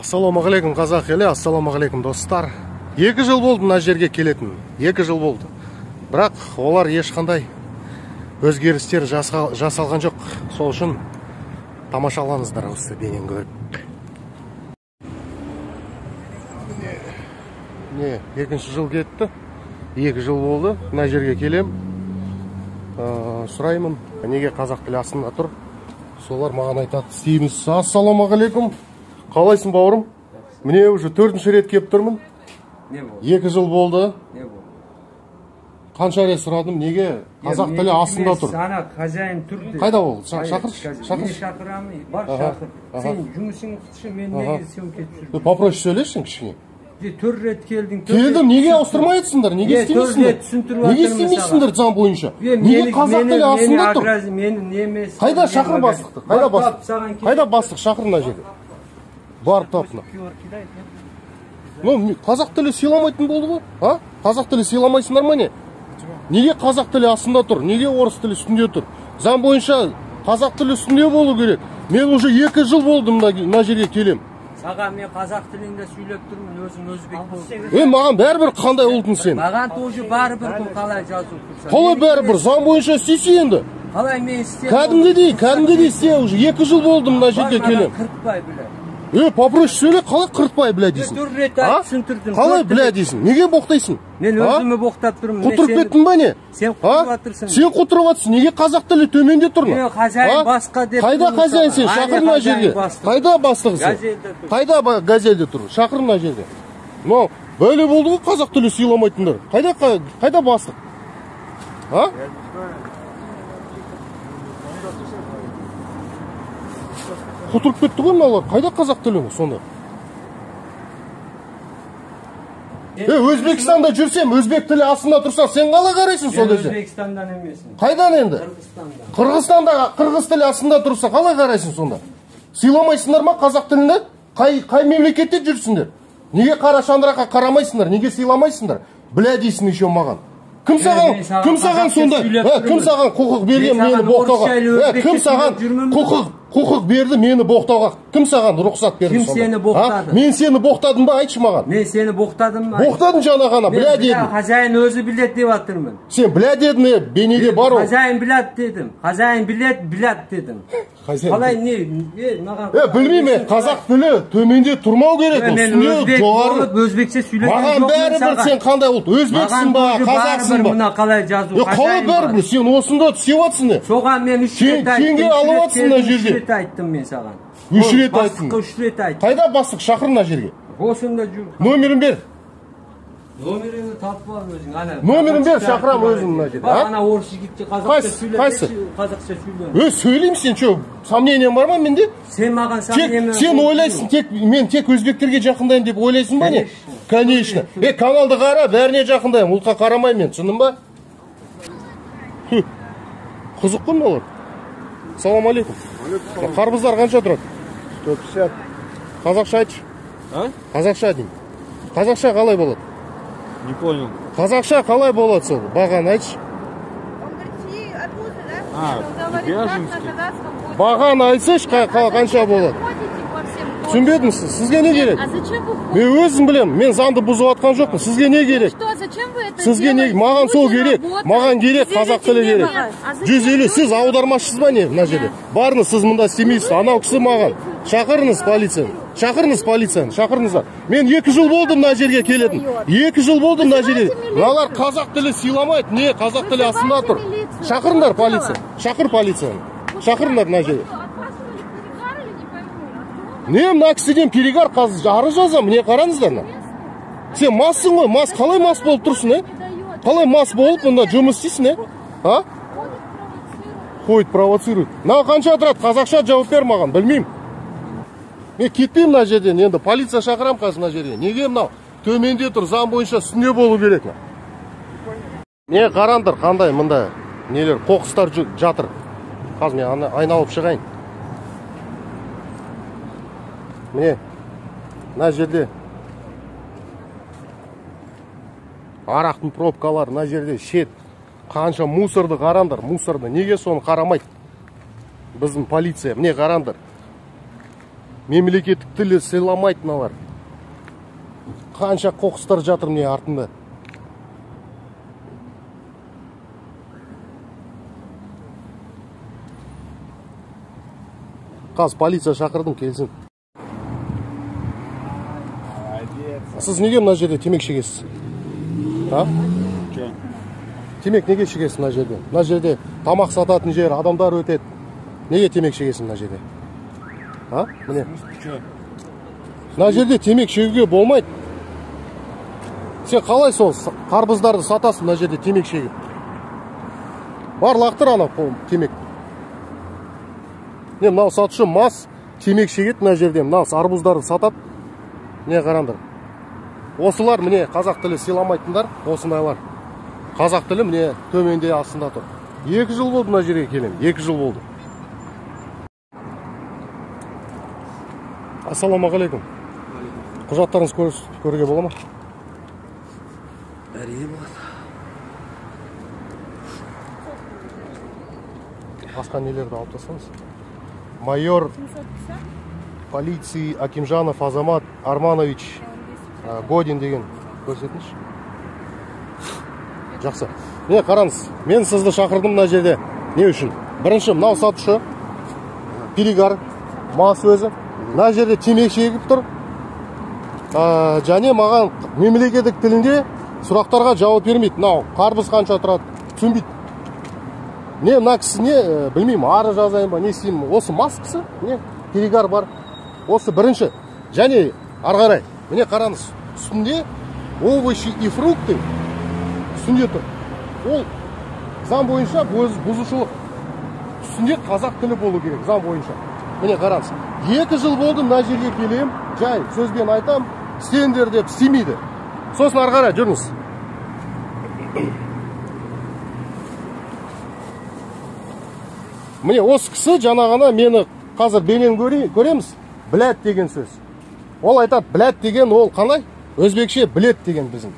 Ассалаумағалейкум, қазақ елі, ассалаумағалейкум, достар. 2 жыл болды мына жерге келетін. 2 жыл болды. Бірақ олар ешқандай өзгерістер жасалған жоқ. Сол үшін тамашалаңыздар осы бейнені көріп. Не, 2-ші жыл кетті. 2 жыл болды. Мына жерге келем. Сұраймын, неге қазақ тілі астында тұр? Солар маған айтады, істейміз. Ассалаумағалейкум. Қалайсың, бауырым? Міне уже 4-ші рет келіп тұрмын. Не болды? 2 жыл болды. Не болды? Қанша рет сұрадым, неге қазақ тілі астында тұр? Ана хозяин тұр деп. Қайда ол? Шақыршы. Мен шақырамын, бар шақыр. Сен жұмысың қылшы, мен неге съемка түсіріп? Попроще сөйлесшің кішкене. 4 рет келдің. Келдім, неге ауыстырмай айтсыңдар? Неге істемейсіңдер? Неге істемейсіңдер заң бойынша? Неге қазақ тілі астында тұр? Қайда шақыр бастықты? Қайда бастық? Қайда бастық? Шақыр мына жерге. Барып тап мына. Ну, қазақ тілі сыйламайтын болды ғой? А? Қазақ тілі сыйламайсыңдар ма не? Неге қазақ тілі астында тұр? Неге орыс тілі үстінде тұр? Заң бойынша қазақ тілі үстінде болу керек. Мен уже 2 жыл болды мына жерге келем. Саған мен қазақ тілінде сөйлеп тұрмын, өзім өзбек болып. Маған бәрібір қандай ұлтың сен? Маған тоже бәрібір қалай жазу тұрса. Қалай бәрібір? Заң бойынша істесе енді. Қалай мен істеп? Кәдімгідей істе, уже 2 жыл болды мына жерге келем. Қыртпай бля. Попроще сөйле, қалай қыртпай бля дейсің? 4 рет түсіндірдім. Қалай бля дейсің? Неге боқтайсың? Мен өзіме боқтап тұрмын. Құтырып кеттің ба не? Сен құтырып жатырсың. Сен құтырып жатырсың. Неге қазақ тілі төменде тұр? Мен хозяин басқа деп. Қайда хозяин сен? Шақыр мына жерге. Қайда бастығы сен? Қайда газельде тұр? Шақыр мына жерге. Мынау бәле болды ғой қазақ тілі сыйламайтындар. Қайда бастық? А? Құтырып кетті ғой мыналар. Қайда қазақ тілі сонда? Өзбекстанда жүрсем, өзбек тілі астында тұрса, сен қалай қарайсың сол кезде? Өзбекстандан емессің. Қайдан енді? Қырғызстандан. Қырғызстанда қырғыз тілі астында тұрса, қалай қарайсың сонда? Сыйламайсыңдар ма қазақ тілінде? Қай мемлекетте жүрсіңдер? Неге қара шаңыраққа қарамайсыңдар? Неге сыйламайсыңдар? Бля дейсің еще маған. Кім саған сонда? Кім саған құқық берген мені боқтауға? Кім саған құқық берді мені боқтауға? Кім саған рұқсат берді? Кім сені боқтады? Мен сені боқтадым ба? Айтшы маған. Мен сені боқтадым ба? Боқтадың жаңа ғана, бля дедің. Хозяин өзі біледі деп жатырмын. Сен бля дедің, бейнеде бар ол. Хозяин біледі дедім. Хозяин біледі дедім. Қалай не? Маған білмеймін, қазақ тілі төменде тұрмау керек, үстінде жоғары. Өзбекше сөйлеген жоқпын. Маған бәрібір сен қандай ұлт? Өзбексің ба, қазақсың ба? Мына қалай жазу? Қалай бәрібір? Сен осында түсіп жатсың не? Соған мен 3 рет айттым. Теңге алып жатсың мына жерде. 3 рет айттым мен саған. 3 рет айттым. Бастыққа 3 рет айттым. Қайда бастық? Шақыр мына жерге. Осында жүр. Номерін бер. Номеріңді тапып ал өзің. Ана. Номерін бер, шақырам өзім мына жерге. Ана орыс жігітке қазақша сөйлеп, қазақша сөйле. Сөйлеймін сен, что, сомнением бар ма менде? Сен маған сомнением. Сен ойлайсың, мен тек өзбектерге жақындаймын деп ойлайсың ба не? Конечно. Каналды қара, бәріне жақындаймын, ұлтқа қарамаймын мен, түсіндің ба? Қызық қой мыналар. Салам алейкум. Қарбыздар қанша тұрады? 150. Қазақша айтшы. Қазақша деймін. Қазақша қалай болады? Не понял. Қазақша қалай болады сол? Бағаны айтшы. Бағаны айтсайшы, қанша болады? Түсінбедім сіз. Сізге не керек? Мен өзім білемін. Мен заңды бұзып жатқан жоқпын. Сізге не керек? Сізге не? Маған сол керек. Маған керек, қазақ тілі керек. 150. Сіз аудармашысыз ба не мына жерде? Барыңыз, сіз мұнда істемейсіз. Анау кісі маған. Шақырыңыз полицияны. Шақырыңыз полицияны. Шақырыңыздар. Мен 2 жыл болды мына жерге келетін. 2 жыл болды мына жерге. Мыналар қазақ тілі сыйламайды. Не, қазақ тілі астында тұр. Шақырыңдар полиция. Шақыр полицияны. Шақырыңдар мына жерге. Не, мына кісіден перегар қазір арыз жазамын. Міне қараңыздар мына. Сен массың ғой, мас қалай мас болып тұрсың, Қалай мас болып мұнда жұмыс істейсің, А? Ходит, провоцирует. Мынау қанша тұрады? Қазақша жауап бер маған, білмеймін. Мен кетпеймін мына жерден, енді полиция шақырамын қазір мына жерге. Неге мынау төменде тұр, заң бойынша үстінде болу керек. Не қараңдар, қандай мында нелер, қоқыстар жатыр. Қазір мен айналып шығайын. Міне, мына жерде арақтың пробкалары, мына жерде шет. Қанша мусорды қараңдар, мусорды. Неге соны қарамайды біздің полиция? Міне қараңдар. Мемлекеттік тілі сыйламайды мыналар. Қанша қоқыстар жатыр міне артында. Қазір полиция шақырдым, келсін. Сіз неге мына жерде темекі шегесіз? А? Темекі неге шегесіз мына жерде? Мына жерде тамақ сататын жер, адамдар өтеді. Неге темекі шегесің мына жерде? А? Міне. Мына жерде темекі шегуге болмайды. Сен қалай сол қарбыздарды сатасың мына жерде темекі шегіп? Бар лақтыр ана темекі. Не, мынау сатушы мас темекі шегеді мына жерде, мынау арбуздарды сатады. Не қараңдар. Осылар міне қазақ тілі сыйламайтындар, осындайлар. Қазақ тілі міне төменде астында тұр. 2 жыл болды мына жерге келем, 2 жыл болды. Ассалаумағалейкум. Құжаттарыңызды көруге бола ма? Әрине болады. Басқа нелерді алып тастаңыз. Майор полиции Акимжанов Азамат Арманович Годин деген көрсетіңізші. Жақсы. Міне қараңыз, мен сізді шақырдым мына жерде. Не үшін? Бірінші, мынау сатушы перегар, мас өзі. Мына жерде темекі шегіп тұр. Және маған мемлекеттік тілінде сұрақтарға жауап бермейді. Мынау қарбыз қанша тұрады, түсінбейді. Не мына кісі не, білмеймін, ары жазайын ба, не істеймін. Осы мас кісі, не, перегар бар. Осы бірінші. Және ары қарай, міне қараңыз, үстінде овощи и фрукты үстінде тұр. Ол заң бойынша бұзушылық. Үстінде қазақ тілі болу керек, заң бойынша. Міне қараңыз, 2 жыл болды мына жерге келем, жай сөзбен айтам, істеңдер деп істемейді. Сосын ары қарай жүріңіз. Міне осы кісі жаңа ғана мені қазір бейнені көреміз, біләт деген сөз. Ол айтады, біләт деген ол қандай? Өзбекше білет деген біздің.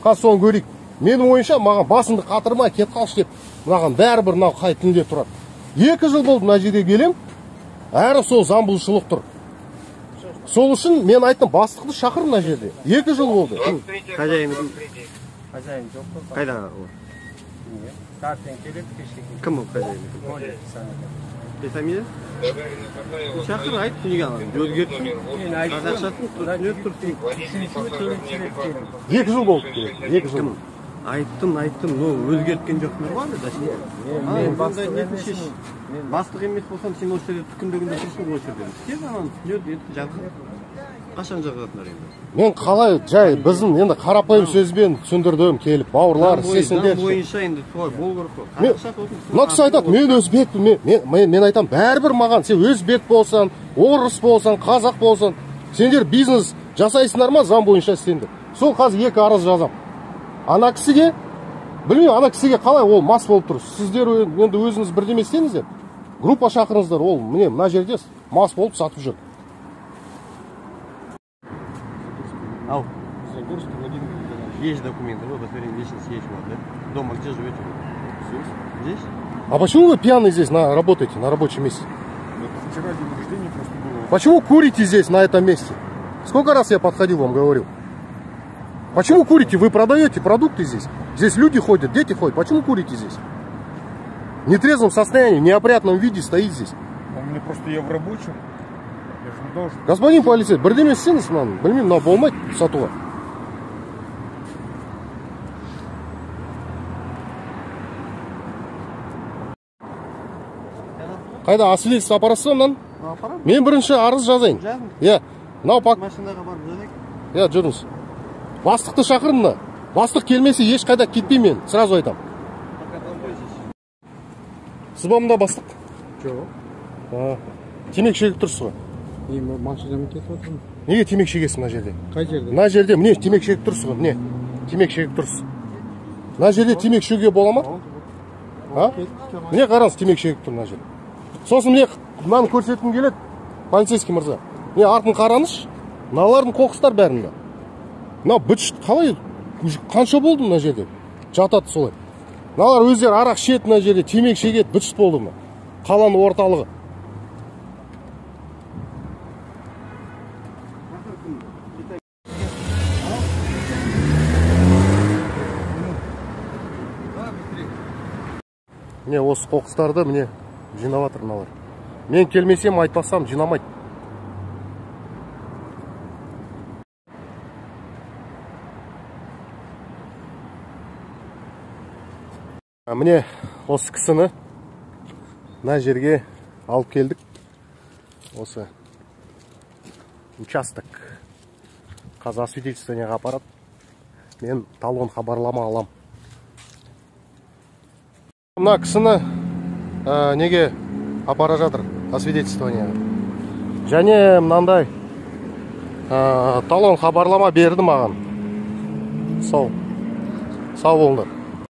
Қазір соны көрейік. Менің ойымша маған басыңды қатырма, кет қалшы деп, мынаған бәрібір мынау қай тілде тұрады. 2 жыл болды мына жерге келем, әрі сол заң бұзушылық тұр. Сол үшін мен айттым, бастықты шақыр мына жерде. 2 жыл болды. Хозяин жоқ қой. Қайда ол? Кім ол хозяин? Фамилия? Шақыр, айт, неге алады? Өзгертсін. Қазақшасын түсініп тұрсын. 2 жыл болды. 2 жыл. Айттым, но өзгерткен жоқсыңдар ғой әлі. Мен бастық емеспін. Бастық емес болсам, сен осы жерде түкіндігінде тұрсың ғой осы жерде. Тез ананы түсінеді, енді жазған. Қашан жазатындар енді? Мен қалай жай біздің енді қарапайым сөзбен түсіндірдім келіп, бауырлар, істесіңдер. Заң бойынша енді солай болу керек қой. Мына кісі айтады, мен өзбекпін, мен айтамын, бәрібір маған, сен өзбек болсаң, орыс болсаң, қазақ болсаң, сендер бизнес жасайсыңдар ма, заң бойынша істеңдер. Сол қазір 2 арыз жазам. Ана кісіге, білмеймін, ана кісіге қалай ол мас болып тұр. Сіздер енді өзіңіз бірдеме істеңіздер. Группа шақырыңыздар, ол міне мына жерде мас болып сатып жүр. Ау. Есть документы, вот удостоверение личности есть у вас, да? Дома где живете? Здесь. Здесь? А почему вы пьяный здесь работаете, на рабочем месте? Вчера день рождения просто было. Почему курите здесь, на этом месте? Сколько раз я подходил, вам говорил? Почему курите? Вы продаете продукты здесь. Здесь люди ходят, дети ходят. Почему курите здесь? В нетрезвом состоянии, в неопрятном виде стоит здесь. У меня просто я в рабочем. Я же не должен. Господин полицей, бірдеме істеңіз мынаны. Білмеймін, мынау болмайды сатуға. Қайда, освидетельство апарасыз ба мынаны? Апарамын. Мен бірінші арыз жазайын. Жазыңыз. Иә. Мынау пак. Машинаға барып жазайық. Иә, жүріңіз. Бастықты шақыр мына. Бастық келмесе ешқайда кетпеймін мен, сразу айтамын. Сіз ба мында бастық? Жоқ. Темекі шегіп тұрсыз ғой? Мен машинамен кетіп отырмын. Неге темекі шегесіз мына жерде? Қай жерде? Мына жерде, міне темекі шегіп тұрсыз ғой, міне. Темекі шегіп тұрсыз. Мына жерде темекі шегуге бола ма? А? Міне қараңыз, темекі шегіп тұр мына жерде. Сосын міне мынаны көрсеткім келеді, полицейский мырза. Міне артын қараңызшы. Мыналардың қоқыстар бәрінде. Мынау быт-шыт қалай, қанша болды мына жерде? Жатады солай. Мыналар өздері арақ ішеді мына жерде, темекі шегеді, быт-шыт болды мына. Қаланың орталығы. Міне осы қоқыстарды міне жинап жатыр мыналар. Мен келмесем, айтпасам жинамайды. Міне осы кісіні мына жерге алып келдік. Осы участок. Қазір освидетельствованиеға апарады. Мен талон хабарлама алам. Мына кісіні неге апара жатыр освидетельствованиеға. Және мынандай талон хабарлама берді маған. Сау. Сау болыңдар.